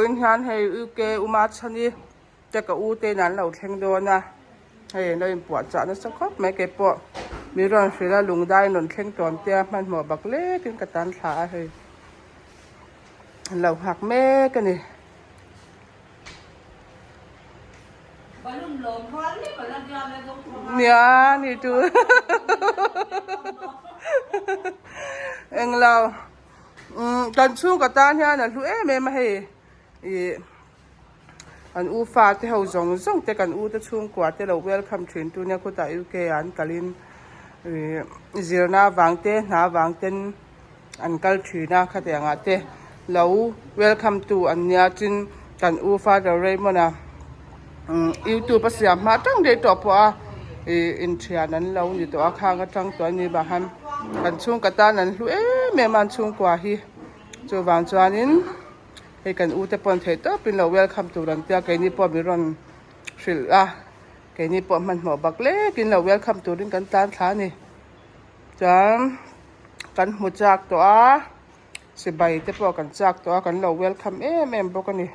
Vawiin hian hei UK Uma Chhani te ka u te in an lo thleng dawn a, hei an lo inpuahchah nasa khawp mai keipawh mi rawn hrilh a lungdai in rawn thleng tawn te a hmanhmawh bak lek in ka tan thla a hei an lo nghak mek a ni. Nia ni chu englo umm kan chhungkaw tan hian a hlu em em a hei ih an u fate ho zawng zawng te kan u te chhungkua te lo welcome thin tu nia khutah UK ah an kalin ih zirna avang te hna avang ten. An kal thin a khatiang ah te lo welcome tu an nia tin kan u father Raymond a umm youtube a siam hma tang daih tawh pawh a ih inthian an lo ni tawh a khang atang tawh a ni vang hian kan chhungkaw tan an hlu em em a an chhungkua hi chuvang chuanin hei kan u te pawh an theih tawpin lo welcome tur an tia keini pawh min rawn hrilh a keini pawh hmanhmawh bak lekin lo welcome turin kan tan thla a ni chuan. Kan hmu chak tawh a, sipai te pawh kan chak tawh a, kan lo welcome em em bawk a ni.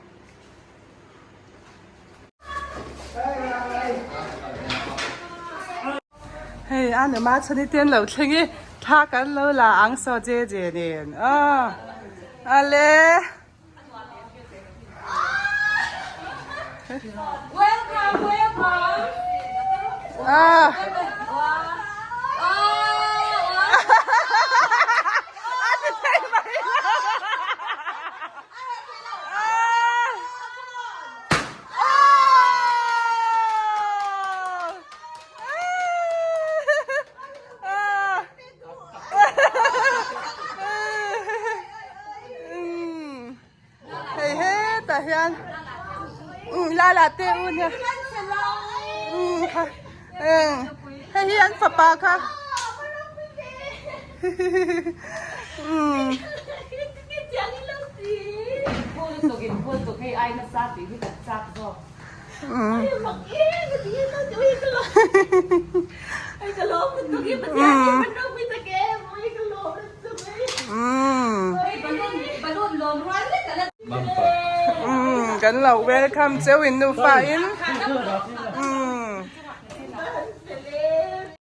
Hei a nima chhani te an lo thleng i, thla kan lo la ang saw je je nen aw ale. Welcome, welcome. Ah. Hei hetah hian la la te u nia hei hi an fapa kha Kan lo welcome cheu in nufa in.